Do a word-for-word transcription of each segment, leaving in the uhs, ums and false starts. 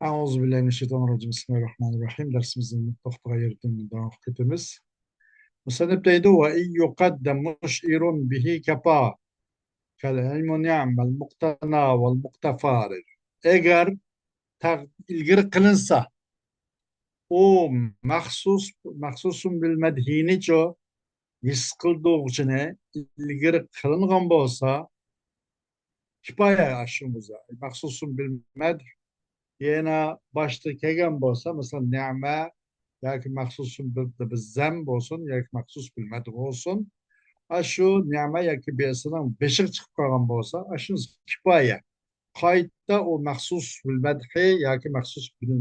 أعوذ بالله من الشيطان الرجيم. بسم الله الرحمن الرحيم. دەرسىمىزنى توختىغان يېرىدىن داۋام قىلىپ كېتىمىز. مۇسەننىپ دەيدۇ، وإن يقدم مشعر به كفى فالعلم نعم المقتنى والمقتفى دەيدۇ. ئەگەر تەق-، ئىلگىرى قىلىنسا، ئۇ مەخسۇس، مەخسۇسۇن بىل مەدھىنىچۇ، ھېس قىلدۇرغۇچىنى ئىلگىرى قىلىنغان بولسا، كىپايە ئاشۇ مۇزا. مەخسۇسۇن بىل مەدھ، يەنە باشتا كەلگەن بولسا، مەسىلەن، نەمە ياكى مەخسۇسۇن بىل، بىل زەم بولسۇن ياكى مەخسۇس بىل مەدھ بولسۇن، ئاشۇ نەمە ياكى بىئسىنىڭ بېشىغا چىقىپ قالغان بولسا، ئاشۇ كىپايە. قايتا ئۇ مەخسۇس بىل مەدھى ياكى مەخسۇس بىل،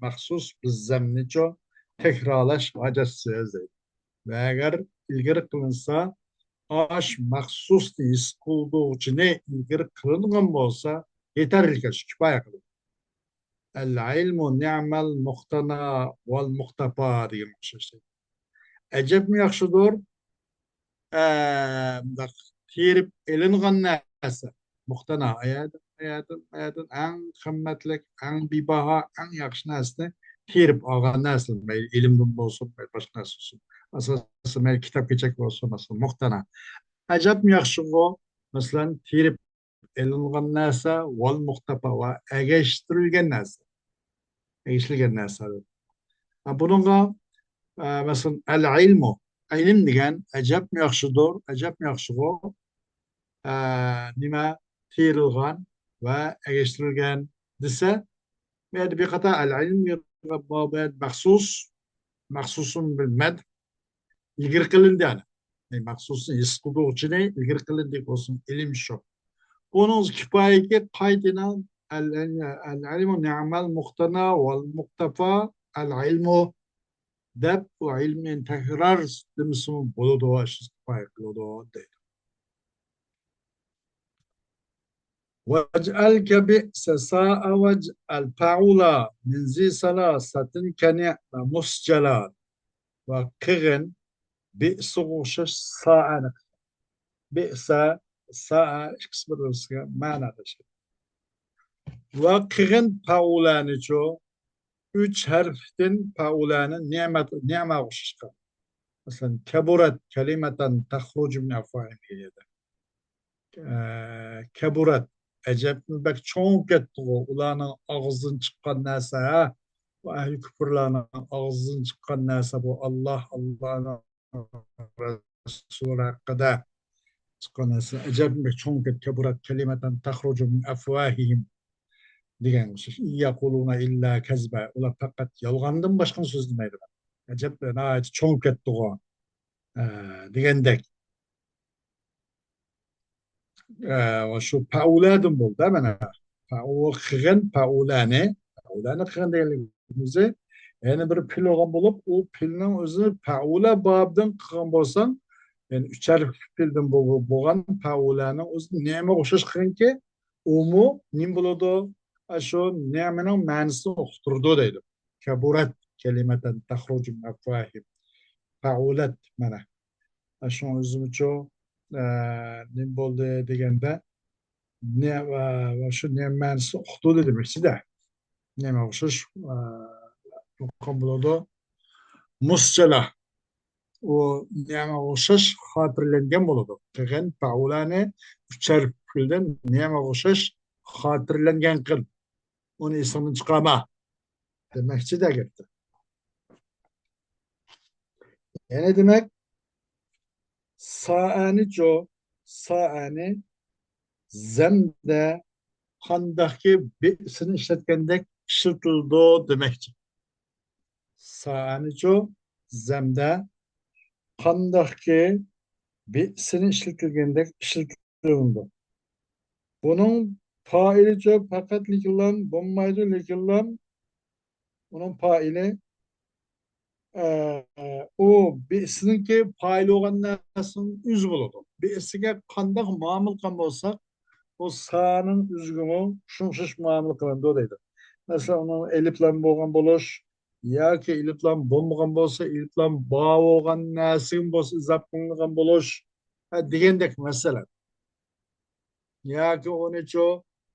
مەخسۇس بىل زەمنىچۇ تەكرارلاش ھاجەتسىز دەيدۇ. ۋە ئەگەر ئىلگىرى قىلىنسا، ئاش مەخسۇس ھېس قىلدۇرغۇچىنى ئىلگىرى قىلىنغان بولسا، يېتەرلىك، كىپايە قىلىدۇ. العلم نعم المقتنى والمقتفى دېگەن ئوخشاش. ئەجەبمۇ ياخشىدۇر، ئە، مۇنداق تېرىپ ئېلىنغان نەرسە. مۇقتەنا، ئايەردىن، ئايەردىن، ئايەردىن ئەڭ قىممەتلىك، ئەڭ بىباھا، ئەڭ ياخشى نەرسىنى تېرىپ ئالغان نەرسە. مەيلى ئىلىمدىن بولسۇن، مەيلى باشقا نەرسە بولسۇن. ئاساسەن، مەيلى كىتاب كېچەك بولسۇن، مەسىلەن، مۇقتەنا. ئەجەبمۇ ياخشىغۇ، مەسىلەن، تېرىپ ئېلىنغان نەرسە، ۋەل مۇقتەپا ۋە ئەگەشتۈرۈلگەن نەرسە. ئەگىشىلگەن نەرسە. ھە، بۇنىڭغا، ئە، مەسىلەن، ئەل ئىلمۇ. ئىلىم دېگەن ئەجەبمۇ ياخشىدۇر، ئەجەبمۇ ياخشىغۇ. ئە، نېمە؟ تېرىلغان ۋە ئەگەشتۈرۈلگەن دېسە، بۇ يەردە بىر قاتار ئەل ئىلم مەخسۇس، مەخسۇسۇن بىل مەدھ، ئىلگىرى قىلىندى، يەنى مەخسۇسنى ھېس قىلدۇرغۇچىنى ئىلگىرى قىلىندى بولسۇن، ئىلىم شۇ. بۇنىڭ كىپايىكى قايتىنا ئەل، ئەل ئىلمۇ نەمەل مۇقتەنا ۋەل مۇقتەفا ئەل ئىلمۇ دەپ، ئۇ ئىلمنى تەكرار دېمىسىمۇ بولىدۇ، شۇ كىپايە قىلىدۇ دەيدۇ. ۋەجئەل كەبىئسە سائە ۋەجئەل پەئۇلا مىن زى سەلاسەتىن كەنىئمە مۇسجەلا. ۋە قىغىن بىئسىغا ئوخشاش سائەنى قىلغان. بىئسە، سائە ئىككىسى بىر-بىرسىگە مەناداش. ۋە قىغىن پەئۇلانىچۇ، ئۈچ ھەرپتىن پەئۇلانى نېمە، نېمە ئوخشاش قىلغان. مەسىلەن، كەبۇرەت كەلىمەتەن تەخرۇجۇ مىن ئەفۋاھىم دېگەندە. ئە، كەبۇرەت، ئەجەبمۇ بەك چوڭ كەتتىغۇ، ئۇلارنىڭ ئاغزىدىن چىققان نەرسە، ھە؟ بۇ ئەھلى كۇپۇرلارنىڭ ئاغزىدىن چىققان نەرسە، بۇ ئاللاھ، ئاللاھنىڭ رەسۇلى ھەققىدە چىققان نەرسە. ئەجەبمۇ بەك چوڭ كەت-، كەبۇرەت كەلىمەتەن تەخرۇجۇ مىن ئەفۋاھىھىم دېگەن ئوخشاش. ئىن يەقۇلۇنە ئىللا كەزىبا. ئۇلار پەقەت يالغاندىن باشقىنى سۆزلىمەيدۇ. ئەجەب، ناھايىتى چوڭ كەتتىغۇ، ئە، دېگەندەك. ئە، شۇ پەئۇلەدىن بولدى، مانا. پەئۇ-، قىغىن پەئۇلەنى، پەئۇلەنى قىغىن دېگەنلىكىمىز يەنە بىر پېئىل بولغان بولۇپ، ئۇ پېئىلنىڭ ئۆزىنى پەئۇلە بابىدىن قىلغان بولساڭ، يەنى ئۈچ ھەرپلىك پېئىلدىن بول-، بولغان پەئۇلەنىڭ ئۆزى نېمىگە ئوخشاش قىلغىنكى، ئۇمۇ نېمە بولىدۇ؟ ئاشۇ نېمىنىڭ مەنىسىنى ئۇقتۇرىدۇ دەيدۇ. كەبۇرەت كەلىمەتەن تەخرۇجۇ مىن ئەفۋاھىم. پەئۇلەت، مانا. شۇنىڭ ئۆزىمۇچۇ، ئە، نېمە بولدى دېگەندە، نە-، ئە، شۇ نېمە مەنىسى ئۇقتۇردى دېمەكچىدە. نېمە ئوخشاش، ئە، ئۇققان بولىدۇ. مۇسجەلا. ئۇ نېمە ئوخشاش خاتىرىلەنگەن بولىدۇ. قىغىن پەئۇلانى ئۈچەر پېئىلدىن نېمە ئوخشاش خاتىرىلەنگەن قىل. ئۇنى ئېسىڭدىن چىقارما. دېمەكچىدە گەپتە. يەنە دېمەك، سائەنىچۇ، سائەنى زەمدە قانداقكى بىئسىنى ئىشلەتكەندەك ئىشلىتىلىدۇ دېمەكچى. سائەنىچۇ زەمدە قانداقكى بىئسىنى ئىشلىتىلگەندەك ئىشلىتىلىدۇ. بۇنىڭ پائىلىچۇ پەقەت لېكىنلام بولمايدۇ، لېكىنلام ئۇنىڭ پائىلى، ئە، ئۇ بىئسىنىڭكى پائىلى بولغان نەرسىنىڭ ئۆزى بولىدۇ. بىئسىگە قانداق مۇئامىلە قىلغان بولساق، ئۇ سانىڭ ئۆزىگىمۇ شۇنىڭغا ئوخشاش مۇئامىلە قىلىنىدۇ دەيدۇ. مەسىلەن، ئۇنىڭ ئېلىپلام بولغان بولۇش ياكى ئېلىپلام بولمىغان بولسا، ئېلىپلام بار بولغان نەرسىگىمۇ بولسا ئىزاپە قىلىنغان بولۇش، ھە، دېگەندەك مەسىلە. ياكى ئۇنىچۇ،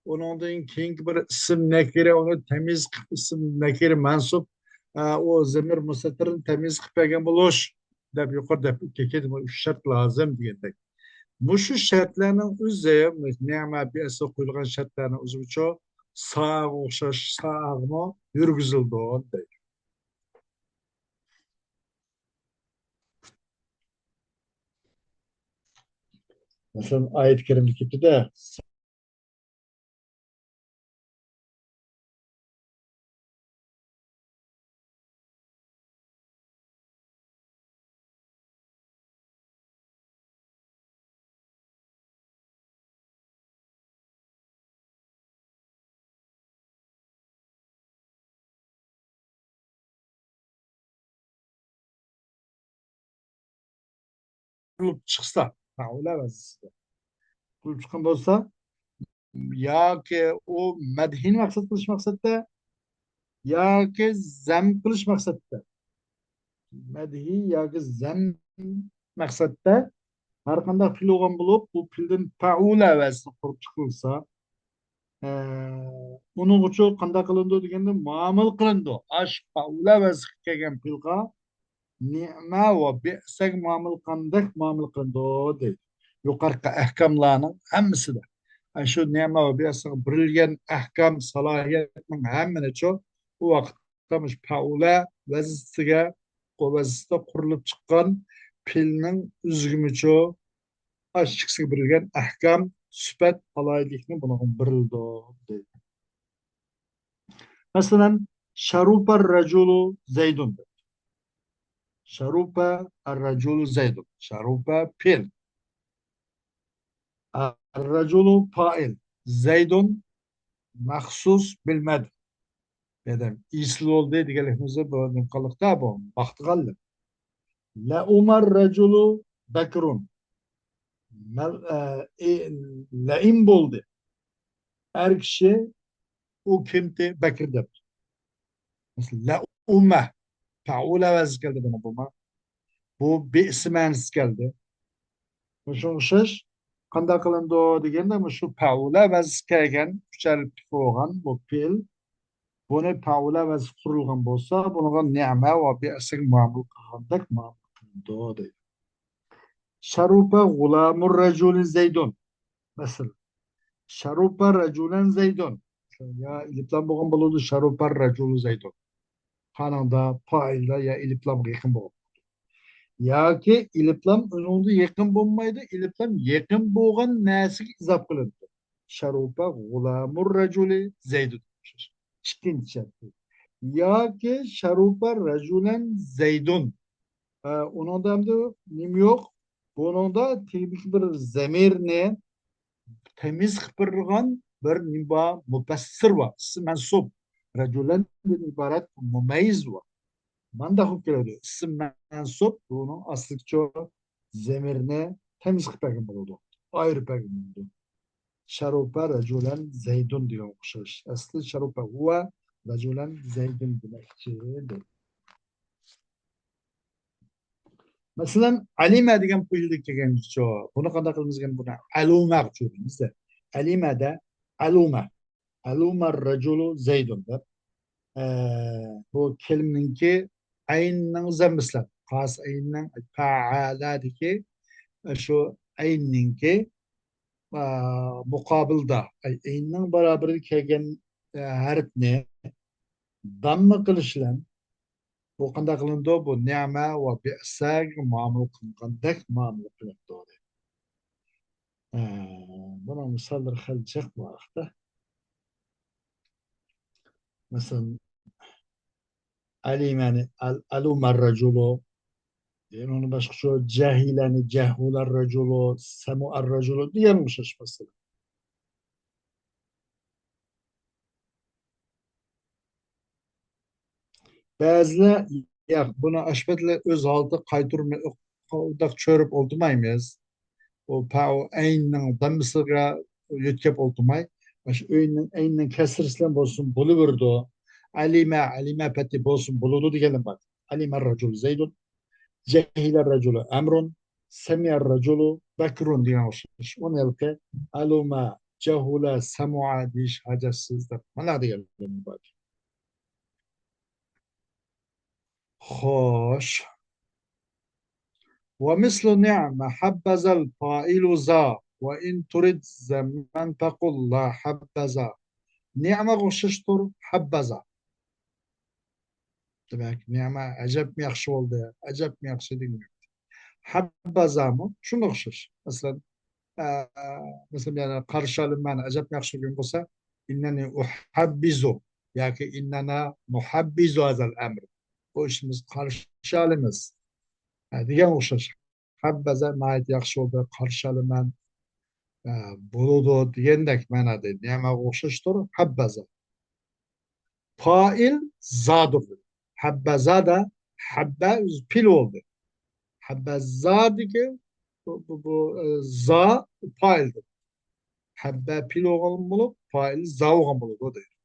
ئۇنىڭدىن كېيىنكى بىر ئىسىم نەكىرە، ئۇنى تەميىز قىلىپ، ئىسىم نەكىرە مەنسۇپ، ئە، ئۇ زەمىر مۇستەتىرنى تەميىز قىلىپ بەرگەن بولۇش دەپ يۇقىرىدا دەپ ئۆتكەن. ئۈچ شەرت لازىم دېگەندەك. مۇشۇ شەرتلەرنىڭ ئۆزى، نېمە بىئەسىگە قويۇلغان شەرتلەرنىڭ ئۆزىچۇ سائىغا ئوخشاش سائىغىمۇ يۈرگۈزۈلىدۇ دەيدۇ. مەسىلەن، ئايەت كەرىمدە كېلىپتۇ-دە، قۇرۇلۇپ چىقسا، پەئۇلە ۋەزنىسىدە قۇرۇلۇپ چىققان بولسا، ياكى ئۇ مەدھىينى مەقسەت قىلىش مەقسەتتە، ياكى زەم قىلىش مەقسەتتە، مەدھىي ياكى زەم مەقسەتتە ھەر قانداق پېئىل بولغان بولۇپ، بۇ پېئىلدىن پەئۇلە ۋەزنى قۇرۇپ چىقىلسا، ئە، ئۇنىڭغىچۇ قانداق قىلىنىدۇ دېگەندە، مۇئامىلە قىلىنىدۇ. ئاش پەئۇلە ۋەزنىگە كەلگەن پېئىلغا نېمە ۋە بىئسەگە مۇئامىلە قىلغاندەك مۇئامىلە قىلىنىدۇ دەيدۇ. يۇقىرىقى ئەھكاملارنىڭ ھەممىسىدە. ئە، شۇ نېمە ۋە بىئسەگە بېرىلگەن ئەھكام، سالاھىيەتنىڭ ھەممىنىچۇ ئۇ ۋاقىتتا مۇشۇ پەئۇلە ۋەزنىسىگە، ۋەزنىسىدە قۇرۇلۇپ چىققان پېئىلنىڭ ئۆزىگىمۇچۇ ئاشۇ ئىككىسىگە بېرىلگەن ئەھكام، سۈپەت، ئالاھىدىلىكنى بۇنىڭغا بېرىلىدۇ دەيدۇ. مەسىلەن، شەرۇپەر رەجۇلۇ زەيدۇن. شەرۇپە ئەر رەجۇلۇ زەيدۇن. شەرۇپە پېئىل. ئەر رەجۇلۇ پائىل. زەيدۇن مەخسۇس بىل مەدھ. ئادەم ئېسىل بولدى دېگەنلىكىمىزدە بۇ نېمە قىلدۇق-دە، بۇ ماختىغانلىق. لەئۇمەر رەجۇلۇ بەكرۇن. مەل-، ئە، ئى-، لەئىم بولدى. ئەر كىشى ئۇ كىمتى؟ بەكرى دەپتۇ. مەسىلەن، لەئۇمە. پەئۇلە ۋەزنى كەلدى بۇنىڭ بۇمۇ. بۇ بىئس مەنىسى كەلدى. مۇشۇغا ئوخشاش قانداق قىلىنىدۇ دېگەندە، مۇشۇ پەئۇلە ۋەزنى كەلگەن ئۈچەر بولغان بۇ پېئىل، بۇنى پەئۇلە ۋەزنى قۇرۇلغان بولسا، بۇنىڭغا نېمە ۋە بىئسەگە مۇئامىلە قىلغاندەك مۇئامىلە قىلىنىدۇ دەيدۇ. شەرۇپە غۇلامۇر رەجۇلى زەيدۇن. مەسىلەن، شەرۇپە رەجۇلەن زەيدۇن. يا ئېلىپلام بولغان بولىدۇ، شەرۇپە رەجۇلۇ زەيدۇن. قانىڭدا پائىلدا يا ئېلىپلامغا يېقىن بولغان بولىدۇ. ياكى ئېلىپلام ئۇنىڭغا يېقىن بولمايدۇ، ئېلىپلام يېقىن بولغان نەرسىگە ئىزاپە قىلىنىدۇ. شەرۇپە غۇلامۇر رەجۇلى زەيدۇن. ئىككىنچى شەرتى. ياكى شەرۇپە رەجۇلەن زەيدۇن. ئە، ئۇنىڭدا ئەمدى نېمە يوق؟ بۇنىڭدا تېگىدىكى بىر زەمىرنى تەميىز قىلىپ بېرىدىغان بىر نېمە بار؟ مۇپەسسىر بار. ئىسىم مەنسۇب. رەجۇلەندىن ئىبارەت مۇمەييىز بار. مانداق بولۇپ كېلىدۇ. ئىسىم مەنسۇب، بۇنىڭ ئاستىدىكى زەمىرنى تەميىز قىلىپ بەرگەن بولىدۇ. ئايرىپ بەرگەن بولىدۇ. شەرۇپە رەجۇلەن زەيدۇن دېگەن ئوخشاش. ئەسلى شەرۇپە ھۇۋە رەجۇلەن زەيدۇن دېمەكچى دەيدۇ. مەسىلەن، ئەلىمە دېگەن پېئىلدىن كەلگەنچۇ. بۇنى قانداق قىلىمىز ئىكەن؟ بۇنى ئەلۇمەغا چۆرىمىز-دە. ئەلىمەدە ئەلۇمە. ئەلۇمە رەجۇلۇ زەيدۇن دەپ. ئە، بۇ كەلىمىنىڭكى ئەيننىڭ زەممىسى بىلەن. قاس ئەيننىڭ پەئەلەدىكى شۇ ئەيننىڭكى، ئە، مۇقابىلدا، ئەي، ئەيننىڭ بارابىرىگە كەلگەن، ئە، ھەرپنى دامما قىلىش بىلەن بۇ قانداق قىلىنىدۇ؟ بۇ نېمە ۋە بىئسەگە مۇئامىلە قىلىنغاندەك مۇئامىلە قىلىنىدۇ. ئە، بۇنىڭ مىساللىرى خېلى جىق بۇ ھەقتە. مەسىلەن، ئەلىمەنى ئەل-، ئەلۇمەر رەجۇلۇ. يەنى ئۇنى باشقىچە جەھىلەنى جەھۇلەر رەجۇلۇ، سەمۇئەر رەجۇلۇ دېگەن ئوخشاش مەسىلە. بەزىلەر، ياق، بۇنى ئاشۇ پېتى ئۆز ھالىتىگە قايتۇرماي، ئۇنداق چۆرۈپ ئولتۇرمايمىز. ئۇ پەئۇ ئەيننىڭ داممىسىغا يۆتكەپ ئولتۇرماي، مۇشۇ ئۆينىڭ، ئەيننىڭ كەسرىسى بىلەن بولسۇن بولۇۋېرىدۇ. ئەلىمە، ئەلىمە پەتى بولسۇن بولىدۇ دېگەنلەر بار. ئەلىمە رەجۇل زەيدۇن، جەھىلە رەجۇلۇ ئەمرۇن، سەمىئە رەجۇلۇ بەكرۇن دېگەن ئوخشاش. ئۇنى ھېلىقى ئەلۇمە جەھۇلە سەمۇئە دېيىش ھاجەتسىز دەپ مانا دېگەنلىرىمىز بار. خوش. ومثل نعم حبذا الفاعل ذا وإن ترد ذما فقل لا حبذا. نعمغا ئوخشاشتۇر، حبذا. دېمەك، نېمە، ئەجەبمۇ ياخشى بولدى، ئەجەبمۇ ياخشى دېگەن گەپ. ھەببازامۇ شۇنىڭغا ئوخشاش. مەسىلەن، ئە، مەسىلەن، يەنە قارشى ئالىمەن، ئەجەبمۇ ياخشى دېگەن بولسا، ئىننەنى ئۇھەببىزۇ ياكى ئىننەنا نۇھەببىزۇ ھازەل ئەمر. بۇ ئىشنى بىز قارشى ئالىمىز، ئە، دېگەن ئوخشاش. ھەببەزە ناھايىتى ياخشى بولدى، قارشى ئالىمەن، ئە، بولىدۇ دېگەندەك مەنادا نېمەگە ئوخشاشتۇر؟ ھەببەزە. پائىل زادۇر. ھەببەزادا ھەببە پىل بولدى. ھەببەزادىكى بۇ، بۇ، بۇ، ئە، زا پائىلدۇر. ھەببە پىل بولغان بولۇپ، پائىل زا بولغان بولىدۇ دەيدۇ.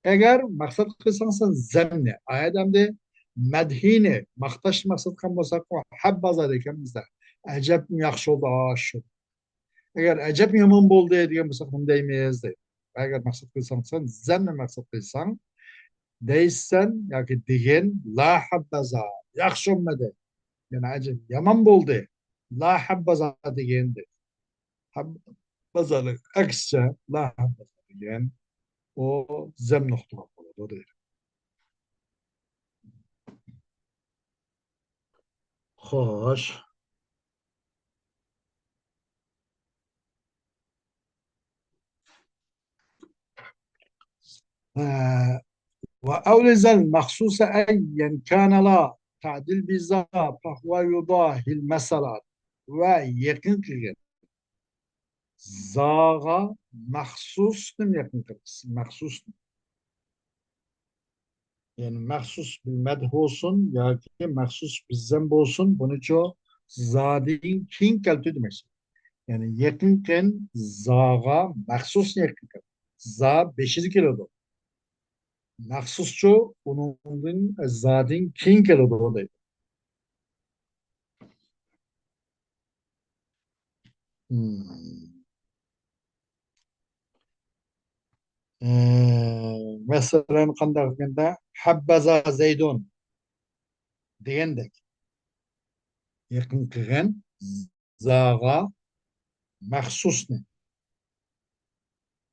ئەگەر مەقسەت قىلساڭ سەن زەمنى، ئايەت ئەمدى مەدھىنى، ماختاشنى مەقسەت قىلغان بولساق، ھەببازا دېگەن بىزدە ئەجەب ياخشى بولدى، ئاشۇ. ئەگەر ئەجەب يامان بولدى دېگەن بولساق، نېمە دەيمىز دەيدۇ. ئەگەر مەقسەت قىلساڭ سەن زەمنى مەقسەت قىلساڭ، دەيسەن ياكى دېگىن، لا ھەببازا، ياخشى بولمىدى. يەنى ئەجەب يامان بولدى. لا ھەببازا دېگەن دەيدۇ. ھەببازانىڭ ئەكسىچە، لا ھەببازا دېگەن ئۇ زەم نۇقتىلىق بولىدۇ دەيدۇ. خوش. ئە، وأولز المخصوص أيا كان لا تعدل بذا فهو يضاهي المثل. ۋە يېقىن قىلغىن. زاغا مەخسۇسنى يېقىن قىلىمىز. مەخسۇسنى. يەنى مەخسۇس بىل مەدھ بولسۇن ياكى مەخسۇس بىل زەم بولسۇن، بۇنىچۇ زادىن كېيىن كەلتۈر دېمەكچى. يەنى يېقىن قىلغىن زاغا مەخسۇسنى يېقىن قىل. زا بېشىدا كېلىدۇ. مەخسۇسچۇ ئۇنىڭدىن زادىن كېيىن كېلىدۇ دەيدۇ. مم. ئە، مەسىلەن، قانداق دېگەندە، ھەببەزا زەيدۇن دېگەندەك. يېقىن قىلغىن زاغا مەخسۇسنى.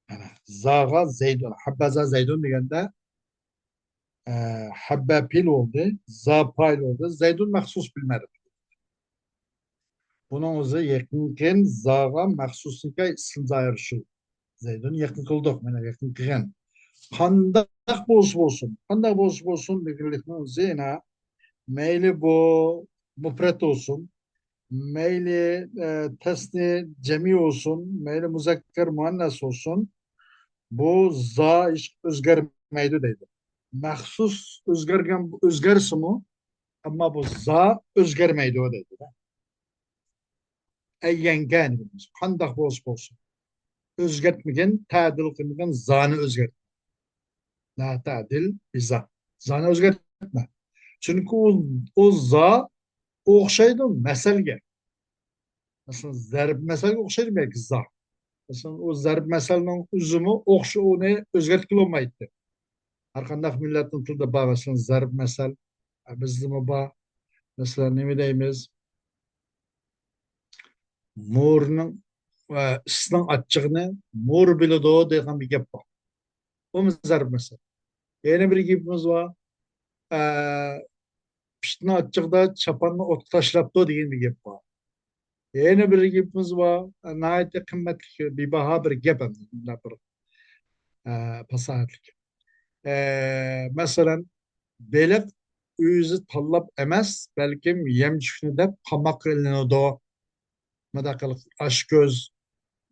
مانا، زاغا زەيدۇن، ھەببەزا زەيدۇن دېگەندە، ئە، ھەببە پېئىل بولدى، زا پائىل بولدى، زەيدۇن مەخسۇس بىل مەدھ. بۇنىڭ ئۆزى يېقىن قىلغىن زاغا مەخسۇسنىڭكى ئىسىم زاھىر شۇ. زەيدۇن يېقىن قىلدۇق، مانا يېقىن قىلغىن. قانداق بولسا بولسۇن، قانداق بولسا بولسۇن دېگەنلىكنىڭ ئۆزى يەنە مەيلى بۇ مۇپرەت بولسۇن، مەيلى، ئە، تەسنى جەمئىي بولسۇن، مەيلى مۇزەككەر مۇئەننەس بولسۇن، بۇ زا ھېچ ئۆزگەرمەيدۇ دەيدۇ. مەخسۇس ئۆزگەرگەن، ئۆزگەرسىمۇ، ئەمما بۇ زا ئۆزگەرمەيدۇ دەيدۇ. ئەييەنكەن، قانداق بولسا بولسۇن. ئۆزگەرتمىگىن، تەدىل قىلمىغىن، زانى ئۆزگەرتمە. لا تەدىل بىزا. زانى ئۆزگەرتمە. چۈنكى ئۇ، ئۇ زا ئوخشايدۇ مەسەلگە. مەسىلەن، زەرب مەسەلگە ئوخشايدۇ بەلكى زا. مەسىلەن، ئۇ زەرب مەسەلنىڭ ئۆزىمۇ ئوخشا-، ئۇنى ئۆزگەرتكىلى بولمايتتى. ھەر قانداق مىللەتنىڭ تىلىدا بار، مەسىلەن، زەرب مەسەل. بىزدىمۇ بار. مەسىلەن، نېمە دەيمىز؟ مورنىڭ ۋە ئىسنىڭ ئاچچىقىنى مور بىلىدۇ دېگەن بىر گەپ بار. بۇمۇ زەرب مەسەل. يەنە بىر گېپىمىز بار. ئە، پىتنىڭ ئاچچىقىدا چاپاننى ئوتقا تاشلاپتۇ دېگەن بىر گەپ بار. يەنە بىر گېپىمىز بار. ناھايىتى قىممەتلىك، بىباھا بىر گەپ ئەمدى. مۇنداق بىر، ئە، پاساھەتلىك. ئە، مەسىلەن، بېلىق ئۆزى تاللاپ ئەمەس، بەلكىم يەمچۈكنى دەپ قاماققا ئېلىنىدۇ. مۇنداق قىلىپ ئاچكۆز،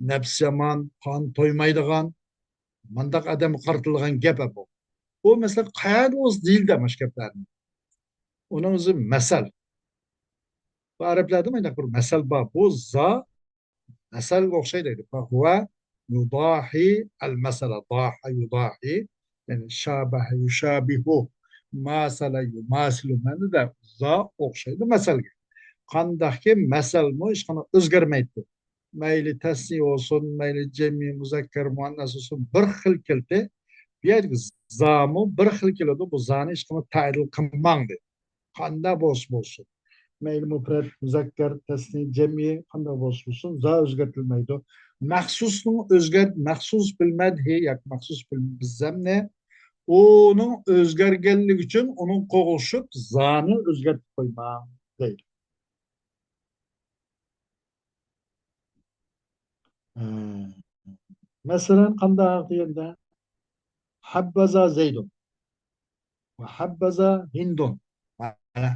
نەپسى يامان، قان تويمايدىغان، مۇنداق ئادەمگە قارىتىلغان گەپ بۇ. بۇ مەسىلەن قەيەردە بولسا دېيىلدى مانا شۇ گەپلەرنى. ئۇنىڭ ئۆزى مەسەل. بۇ ئەرەبلەردە مۇنداق بىر مەسەل بار. بۇ زا مەسەلگە ئوخشايدۇ دەيدۇ. فهو يضاهي المثل. ضاهى يضاهي. يەنى شابه يشابه. ماثل يماثل مەنىدە زا ئوخشايدۇ مەسەلگە. قانداقكى مەسەلمۇ ھېچقانداق ئۆزگەرمەيدۇ. مەيلى تەسنىيە بولسۇن، مەيلى جەمئىي مۇزەككەر مۇئەننەس بولسۇن، بىر خىل كەلدى. بۇ يەردىكى زامۇ بىر خىل كېلىدۇ. بۇ زانى ھېچقانداق تەدىل قىلماڭ دېدى. قانداق بولسا بولسۇن. مەيلى مۇپرەت، مۇزەككەر، تەسنىيە، جەمئىي قانداق بولسا بولسۇن، زا ئۆزگەرتىلمەيدۇ. مەخسۇسنىڭ ئۆزگەر-، مەخسۇس بىل مەدھى ياكى مەخسۇس بىل زەمنى، ئۇنىڭ ئۆزگەرگەنلىكى ئۈچۈن ئۇنىڭ قوغلىشىپ زانى ئۆزگەرتىپ قويماڭ دەيدۇ. ھە. مەسىلەن، قانداق دېگەندە، ھەببەزا زەيدۇن ۋە ھەببەزا ھىندۇن. مانا.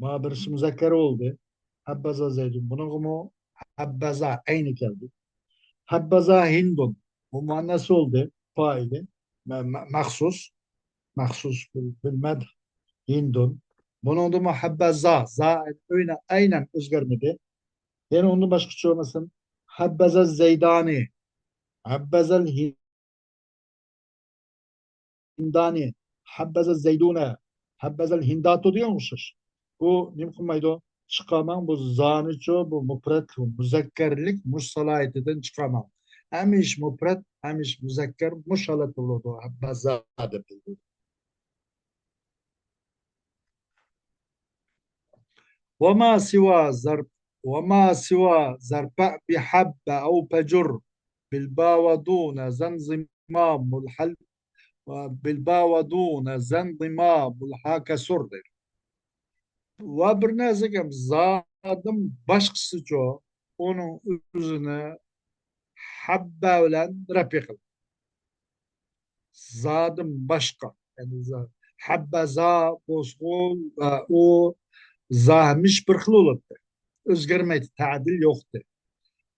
ما بىرسى مۇزەككەر بولدى. ھەببەزا زەيدۇن. بۇنىڭغىمۇ ھەببەزا ئەينى كەلدى. ھەببەزا ھىندۇن. بۇ مۇئەننەس بولدى. پائىلى. مە-، مە-، مەخسۇس. مەخسۇس بىل-، بىل مەدھ. ھىندۇن. بۇنىڭدىمۇ ھەببەزا. زا ئەينەن ئۆزگەرمىدى. يەنە ئۇندىن باشقىچە، مەسىلەن، ھەببەزە زەيدانى. ھەببەزەل ھىندانى، ھەببەزە زەيدۇنە، ھەببەزەل ھىنداتۇ دېگەن ئوخشاش. بۇ نېمە قىلمايدۇ؟ چىقارماڭ، بۇ زانىچۇ، بۇ مۇپرەت، مۇزەككەرلىك مۇش سالاھىيىتىدىن چىقارماڭ. ھەمىشە مۇپرەت، ھەمىشە مۇزەككەر مۇش ھالەتتە بولىدۇ. ھەببەزا دەپ بىلدۇرىدۇ. وما سوى زرب، وما سوى زرفع بحب أو فجر بالبا ودون ذا انضمام الحل، بالبا ودون ذا انضمام الها كسر دەيدۇ. ۋە بىر نەرسىگە زادىن باشقىسىچۇ، ئۇنىڭ ئۆزىنى ھەببە بىلەن رەپئى قىلىڭ. زادىن باشقا. يەنى زا-، ھەببە زا بولسىغۇ، ئۇ زا ھەمىشە بىر خىل بولاتتى. ئۆزگەرمەيتتى، تەدىل يوقتى.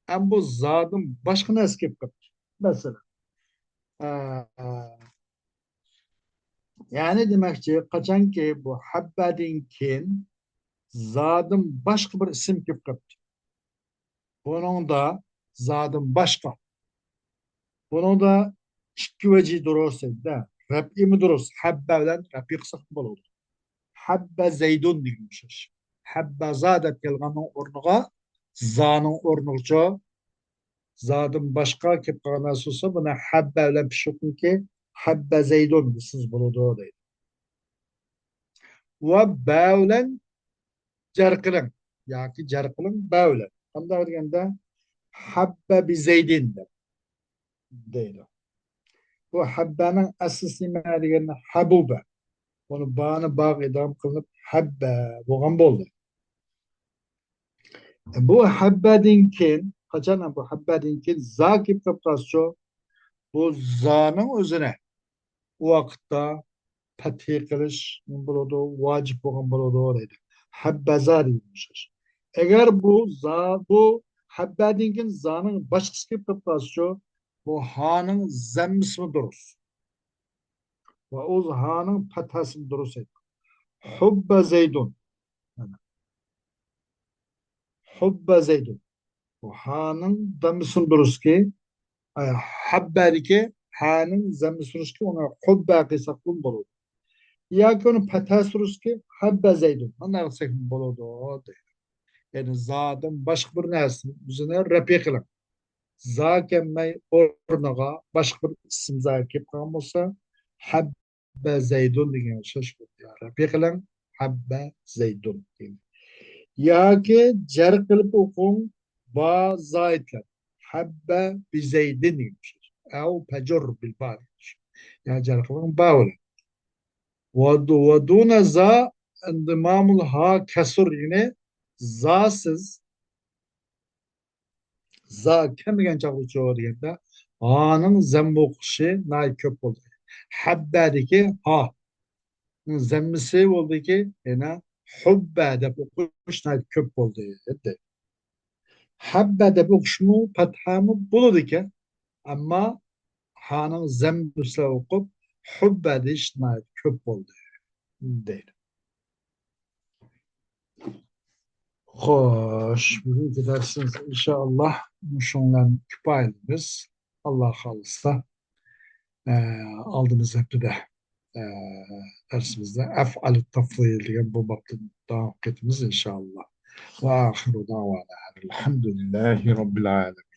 ئەمما بۇ زادىن باشقا نەرسە كېلىپ قاپتۇ. مەسىلەن، ئە، يەنى دېمەكچى، قاچانكى بۇ ھەببەدىن كېيىن زادىن باشقا بىر ئىسىم كېلىپ قاپتۇ. بۇنىڭدا زادىن باشقا. بۇنىڭدا ئىككى ۋەجى دۇرۇس دەيدۇ. رەپئىمۇ دۇرۇس. ھەببە بىلەن رەپئى قىلساق بولىدۇ. ھەببە زەيدۇن دېگەن ئوخشاش. ھەببە زا دەپ كەلگەننىڭ ئورنىغا زانىڭ ئورنىغىچە زادىن باشقا كېلىپ قالغان نەرسە بولسا، بۇنى ھەببە بىلەن پېشىقنىڭكى ھەببە زەيدۇن دېسىڭىز بولىدۇ دەيدۇ. ۋە بە بىلەن جەر قىلىڭ ياكى جەر قىلىڭ بە بىلەن. قانداق دېگەندە، ھەببە بىزەيدىن دەپ دەيدۇ. بۇ ھەببەنىڭ ئەسلىسى نېمە دېگەندە، ھەبۇبە. بۇنى بانى باغا ئىدغام قىلىنىپ، ھەببە بولغان بولدى. بۇ ھەببەدىن كېيىن، قاچان بۇ ھەببەدىن كېيىن زا كېلىپ قالسىچۇ، بۇ زانىڭ ئۆزىنى ئۇ ۋاقىتتا پەتھى قىلىش بولىدۇ، ۋاجىپ بولغان بولىدۇ دەيدۇ. ھەببەزا دېگەن ئوخشاش. ئەگەر بۇ زا، بۇ ھەببەدىن كېيىن زانىڭ باشقىسى كېلىپ قالسىچۇ، بۇ ھانىڭ زەممىسىمۇ دۇرۇس. ۋە ئۇ ھانىڭ پەتھەسىمۇ دۇرۇس ئېيتقان. ھۇببە زەيدۇن. مانا. ھۇببە زەيدۇن. بۇ ھانىڭ زەممىسىمۇ دۇرۇسكى، ئاي، ھەببەدىكى ھانىڭ زەممىسى دۇرۇسكى، ئۇنى ھۇببە قىلساق بولىدۇ. ياكى ئۇنى پەتھەسى دۇرۇسكى، ھەببە زەيدۇن. مانا دېسەك بولىدۇ دەيدۇ. يەنى زادىن باشقا بىر نەرسىنى ئۆزىنى رەپئى قىلىڭ. زا كەلمەي ئورنىغا باشقا بىر ئىسىم زا كېلىپ قالغان بولسا، ھەببە زەيدۇن دېگەن ئوخشاش بولىدۇ. يا رەپئى قىلىڭ، ھەببە زەيدۇن دېگەن. ياكى جەر قىلىپ ئوقۇڭ، با زايىدلەر. ھەببە بىزەيدىن دېگەن ئوخشاش. ئەۋ پەجۇر بىل با دېگەن ئوخشاش. يا جەر قىلىڭ با بىلەن. ۋە دۇ-، ۋە دۇنە زا ئىندىمامۇل ھا كەسۇر، يەنى زاسىز زا كەلمىگەن چاغدىچۇ دېگەندە، ھانىڭ زەممە ئوقۇشى ناھايىتى كۆپ بولدى. ھەببەدىكى ھا زەممىسى بولدىكى، يەنە ھۇببە دەپ ئوقۇش ناھايىتى كۆپ بولدى، دېدى. ھەببە دەپ ئوقۇشمۇ، پەتھەمۇ بولىدىكەن. ئەمما ھانىڭ زەممىسى ئوقۇپ، ھۇببە دېيىش ناھايىتى كۆپ بولدى، دەيدۇ. خوش، بۈگۈنكى دەرسىمىز ئىنشائاللا مۇشۇنىڭ بىلەن كۇپايىلىمىز. ئاللا خالىسا، ئە، ئالدىمىز ھەپتىدە، ئە، دەرسىمىزدە ئەفئالۇ تەفزىل دېگەن بۇ بابتىن داۋام قىلىپ كېتىمىز ئىنشائاللا. وآخر دعوانا أن الحمد لله رب العالمين.